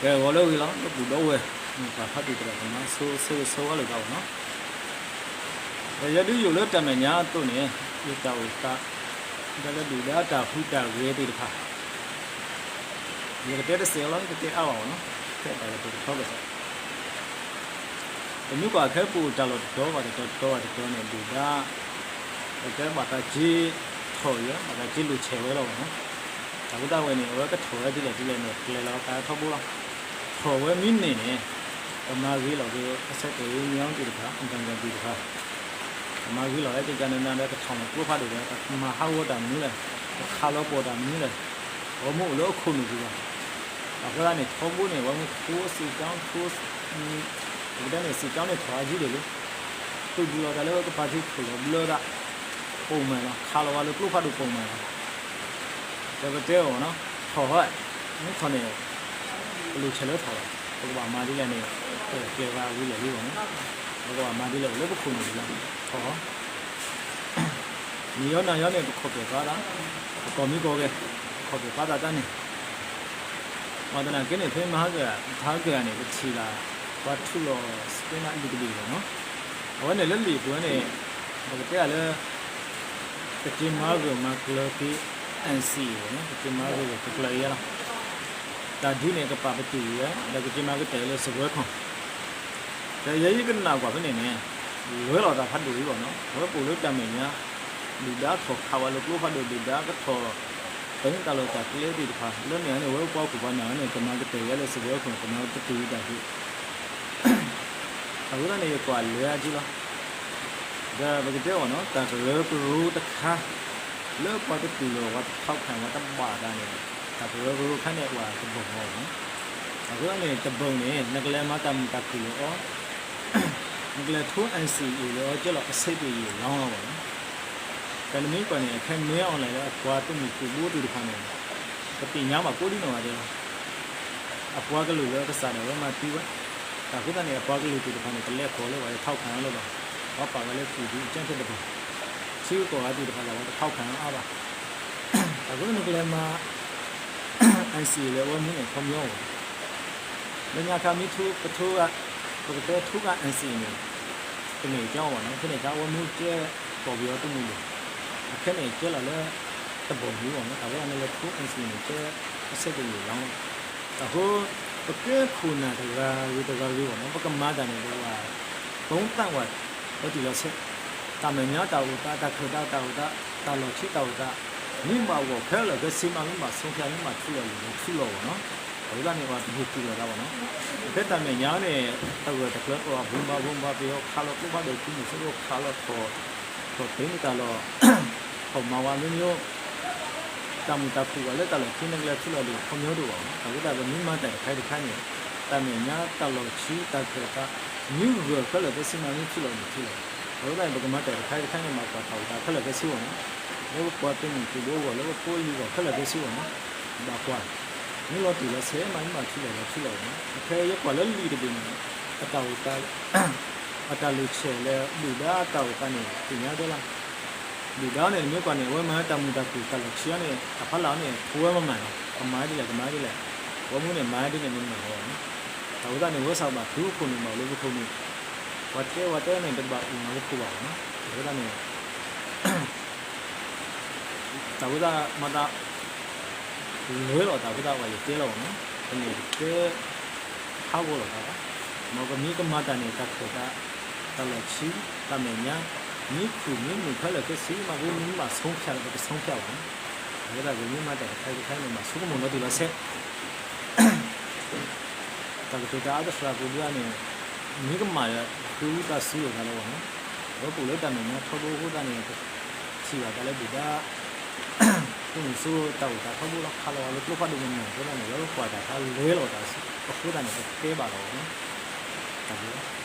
ကဲ ဂီၤလၢဂ့ၤလီၤ ဒီပုၢ်ဒီဝဲၢ် မုၢ်ပၢ်ဖးဒိၣ်သရၣ်သမါ ဆိဆၢဂ့ၤဆၢဝါလိာ်သးအီၤနီၤ. ဒီးယဲဒုးယိၣ်လၢတၢ်မဲာ်ညါအသိးန့ၣ် ယတၢ်အိၣ်သး ဒ်လၢဒုၣ်ဒါတၢ်ဟူးတၢ်ဂဲၤသ့ၣ်တဖၣ် ယကတဲတစဲးလီၤ ယကတဲအါဘၣ်အီၤနီၤ. ဖဲတၢ်ကတိၤတထီကစီၣ် ပမ့ၢ်ကွၢ်ခဲပအိၣ်တၢ်လီၢ်တတီၤဘၣ်တတီၤတတီၤန့ၣ် ဒုၣ်ဒါ ပတဲဘၣ်သးက့ၤထီၣ်ဝဲ ဘၣ်သးက့ၤလိာ်ဆဲးဝဲလီၤနီၤ. အဃိသတးဝဲန့ၣ် အဝဲကထီၣ်ဝဲဒ်လဲၣ်ဒ်လဲၣ်န့ၣ် ကျဲၤလီၤကါထီဘိလီၤ. ထီၣ်ဝဲမ့ၢ်န့ၢ်န့ၣ် ကမၤဂ့ၤလီၤက့ၤ အဆဲးတဲာ်အံၤ မ့ၢ်အီၤသ့ၣ်တဖၣ် အတၢ်ဂၤဘျံးတဖၣ် ကမၤဂ့ၤလီၤဝဲကကနနဒီး ကထီၣ်န့ၣ်ကျိဖးဒိၣ်ဒီး ကမၤဟးဂီၤတၢ်မနုၤလဲၣ်, ကခးလီၤပှီၢ်တၢ်မနုၤလဲၣ်, အဝဲမ့ၢ်အိၣ်လၢအခိၣ်နူာ်ပူၤလီၤ. အဃိသတးန့ၣ် ထီဘိန့ၣ် အဝဲမ့ၢ်ထိစံးကၠီ ထိ ပကတဲန့ၣ် စံးကၠီန့ၣ်ထီၣ်အါကံဒၣ်လံ, သုးဘူးလီၤတၢ်လၢကပၤထံခိၣ်လီၤဘျၢဒၣ် ပိာ်မုၣ်လီၤ, ခးလီၤဝဲလၢကျိဖးဒိၣ်ပိာ်မုၣ်လီၤ. ဒီးပတဲအီၤနီၤ ထီၣ်ဟီ, မ့ၢ်ထီၣ်န့ၣ် ပလိၣ်ဆဲးလၢထီၣ်လီၤ, ပကဘၣ်မၤဒ်လဲၣ်န့ၣ် ကျဲၤဝဲဝံၤလဲၣ်လံအီၤနီၤ, ပကဘၣ်မၤဒ်လဲၣ်အိၣ်လၢပခိၣ်နူာ်လီၤ, ထီၣ်ဟီ နံၤယီနၤယီန့ၣ် ပခီၣ်ပဲာ်ဖးသး, ပကီၢ်မံကီၢ်ဂဲၤ, ပခီၣ်ပဲာ်ဖးသးတၢ်န့ၣ်, မ့ၢ်သနာ်က့န့ၣ် ဖဲမဟါကတၢၢ်န့ၣ် ပထံၣ်ဘၣ် ပှၤထုးလီၤ စကဲနၣ် အလုၢ်ကဒုၣ်လီၤနီၤ, အဝဲန့ၣ်လၢလံာ်ပူၤဝဲန့ၣ် ပကတဲအီၤလၢ ကက့ၤမၤဂၢၢ်မၤကျၢၤက့ၤ NCA န့ၣ် ကက့ၤမၤဂၢၢ်ကကျၢၤယဲလီၤ. တၢ်ဒုးန့ၣ် ကပာ်ပတုာ်ယဲ ဒီးကက့ၤမၤကတၢၢ်လၢစပွဲခိၣ် ဒီးယဲယကနၣ်ကွၢ်ဖဲန့ၣ်န့ၣ် လွဲလီၤသးဖးဒိၣ်အံၤဘၣ်နီၤ, အဝဲပအိၣ်လၢတၢ်မဲာ်ညါ ဒုၣ်ဒါထီၣ်ခးဝဲလၢကျိဖးဒိၣ် ဒုၣ်ဒါကထီၣ် ပတၢ်လီၢ်တၢ်ကျဲသ့ၣ်တဖၣ် လၢန့ၣ်န့ၣ် အဝဲပှၤကူၣ်ပှၤနၢ်ဝဲန့ၣ် ကမၤကတၢၢ်ဝဲလၢစပွဲခိၣ် ကမၤပတုာ်တၢ်ဒုး အဃိသတးန့ၣ် ယကွၢ်လၢအါက့လီၤ. ဒီးပကတဲအီၤနီၤ တၢ်ကရၢကရိတခါ လၢပှၤတတူၢ်လိာ် ပှၤတထီၣ်ခၣ် ပှၤတဘၣ်သးန့ၣ် တၢ်ကရၢကရိတခါန့ၣ် အဝဲတဘီၣ်မီၢ်ဘၣ်နီၤ. အဃိသတးန့ၣ် တဘီၣ်န့ၣ် နကလဲၤမၤတၢ်မုာ်တၢ်ခုၣ်လၢအီၤ နကလဲၤထိ NCA လၢအီၤကဲလီၤ အဆဲးတယံာ်လီၤလီၤဘၣ်နီၤ. တၢ်နမ့ၢ်ကွၢ်န့ၣ် အခဲမ့ၢ်အီၤလဲၣ် လၢအပှၤသုးမုၢ်သုးဘိသ့ၣ်တဖၣ်န့ၣ် ပသ့ၣ်ညါဘၣ်ကိးဒံနီၢ်ဂၤဒဲးလီၤ. အပှၤကလုာ်လၢအကစၢ်ဒၣ်ဝဲမၤသံဝဲ, တၢ်အဃိသတးန့ၣ် အပှၤကလုာ်သ့ၣ်တဖၣ်န့ၣ် တလဲၤဃီၤလၢပှၤတထီၣ်ခၣ်လၢၤဘၣ်, ပှၤပာ်ဝဲလၢ ပူၤဒုအကၠဲၣ်ဖဲတဘီၣ်, ထံဂုၤကီၢ်ဂၤသ့ၣ်တဖၣ်ဒၣ်ဝဲတထီၣ်ခၣ်အါဘၣ်. တၢ်အဃိသတးန့ၣ် ကလဲၤမၤ NCA လၢအဝဲမူန့ၣ် ခီပညီဘၣ် လၢညါခါမ့ၢ်ထိ ပထိဂၤ ပကတဲထိဂၤ NCA န့ၣ် တန့ၢ်ကၠီဘၣ်နီၤ, ဖဲန့ၣ်ခါအဝဲမူကဲ ကီၢ်ပယီၤသုးမုၢ်ဒိၣ်, အခဲန့ၣ်ကဲလီၤလၢ တဘီၣ်မူဘၣ်နီၤ, တၢ်ဝဲဒၣ်န့ၣ်လၢထိ NCA န့ၣ် ကဲအဆဲးတယံာ်လီၤ. အဃိ ပကဲခိၣ်နၢ်တဂၤဂ့ၤတဂၤဂ့ၤဘၣ်နီၤ, ပကမၤတၢ်န့ၣ် ပကဘၣ် ပူၤသၣ်ဝဲလီၤတံၢ်လီၤဆဲး, တၢ်မဲာ်ညါတၢ်အိၣ်သး တၢ်ခၢၣ်သးတၢ်အိၣ်သး တၢ်လီၢ်ဆံးတၢ်အိၣ်သး မ့ၢ်ဘၣ်ဂီၢ်ခဲလၢာ်ခဲဆ့မး မ့ၢ်ဘၣ်ဆုံးဖြတ် မ့ၢ်ဘၣ်ထူလီၤလံာ်န့ၣ် ထူလီၤဘၣ်နီၤ. အဃိသတးန့ၣ် ပှၤတဟ့ၣ်ကူၣ်လိာ်သးဘၣ်နီၤ. ဖဲတၢ်မဲာ်ညါန့ၣ် တဂၢၢ်တကျၢၤ ပှၤဘိးဘၣ်ဘိးဘၣ် ပယီၤခးလီၤကျိဖးဒိၣ် သုးမုၢ်သံၣ်ဘိခးလီၤထီၣ် ထီၣ်သ့န့ၢ်တၢ်လီၢ် ထီၣ်မၤဝဲမ့ၢ်မ့ၢ် တၢ်မုာ်တၢ်ခုၣ်ဘၣ်လၢတၢ်လီၢ်ခံ နကလဲၤထူလီၤလံာ် ခီပညီတအိၣ်ဘၣ်နီၤ. အဃိသတး ပမ့ၢ်မၤတၢ်တခါတခါန့ၣ် တၢ်မဲာ်ညါတၢ်လီၢ်ဆံးတၢ်ခၢၣ်သး မ့ၢ်ဂၢၢ်ခဲလၢာ်ခဲဆ့မး မ့ၢ်ထူလီၤမ့ၢ်ထူလီၤ. အဃိသတးန့ၣ် ပကမၤတၢ်တခါတခါန့ၣ် ဘၣ်ကွၢ်တၢ်အိၣ်သးခဲလၢာ်ခဲဆ့အဂီၢ်နီၤ. လၢပပှၤသုးမုၢ်သုးဘိအဂီၢ် လၢပဖိအလံၤအဂီၢ်ခဲလၢာ်ခဲဆ့အဂီၢ်နီၤ ဘၣ်ကွၢ် မ့ၢ်လီၤတံၢ်လီၤဆဲးမး မ့ၢ်ဘၣ်ထူလီၤဘၣ်ထူလီၤဘၣ်နီၤ. အခဲယဲကွၢ်လၢလံာ်တဘ့ၣ်န့ၣ် အတၢ်အိၣ်သး အတၢ်လိာ်ဆဲးလၢဒုၣ်ဒါအတၢ်အိၣ်သးန့ၣ် သ့ၣ်ညါဒၣ်လီၤ. ဒုၣ်ဒါန့ၣ် နမ့ၢ်ကွၢ်န့ၣ် အဝဲမၤတၢ်မုာ်တၢ်ခုၣ်တၢ်လီၢ်ဆံးအီၤန့ၣ် အဖီလာ်အီၤန့ၣ် ဖိဝဲမၤမၤန့ၣ် ကမၤဒ်လဲၣ် ကမၤဒ်လဲၣ် ဝဲမူန့ၣ် မၤဒ်န့ၣ် မၤမၤလီၤဘၣ်နီၤ. တၢ်ဝဲသတးန့ၣ် ဝဲစၢ်ဘၣ်ဖုခိၣ်န့ၣ် ဘၣ်အိၣ်လၢပခိၣ်န့ၣ် ပှၤတဲဝဲတဲန့ၣ် တဘၣ်အုၣ်မၤပခိၣ်ဘၣ်ဘၣ်နီၤ. တၢ်ဝဲသတးန့ၣ် တၢ်ဝဲသတးမၤသး လဲၤလီၤတၢ်ဝဲသတး ပှၤယတဲလီၤဘၣ်နီၤ. တမ့ၢ်တဲ ဟးဂီၤလီၤသးဘၣ်. မ်ပမ့ၢ်ကမၤတၢ်န့ၣ် တၢ်ခၢၣ်သး တၢ်လီၢ်ဆံး တၢ်မဲာ်ညါ မ့ၢ်ခုၣ်မ့ၢ်မုာ်ခဲလၢာ်ခဲဆ့မး ပမ့ၢ်ဘၣ်ဆုံးဖြတ် ပကဆုံးဖြတ်ဘၣ်နီၤ. အဝဲသတးပမ့ၢ်မၤတၢ်တခါတခါန့ၣ် ဘၣ်ဆိကမိၣ်လီၤတံၢ်လီၤဆဲး တၢ်ကတိၤတၢ်အါတဖျၢၣ်ပူၤဒၣ်န့ၣ် မ့ၢ်ကမၣ်ဒီး ဃုသးစုလိာ်သးလၢအဂီၢ်န့ၣ် လၢပအိၣ်လၢတၢ်မဲာ်ညါထီဘိအဃိသတးန့ၣ် ပထံၣ်ဘၣ်တၢ်လၢဒုၣ်ဒါ သုးမုၢ်သံၣ်ဘိတၢ်အိၣ်သးထီဘိလီၤ ခးလီၤအီၤလၢကျိဖးဒိၣ်မုၢ်မုၢ်အဃိသတးန့ၣ် လၢပကွၢ်တၢ်ခါလဲၤလီၤတၢ်အဃိသတးန့ၣ် ပတဲဘၣ်လီၤအဂီၢ်န့ၣ် တၢ်ဘျုးလီၤ.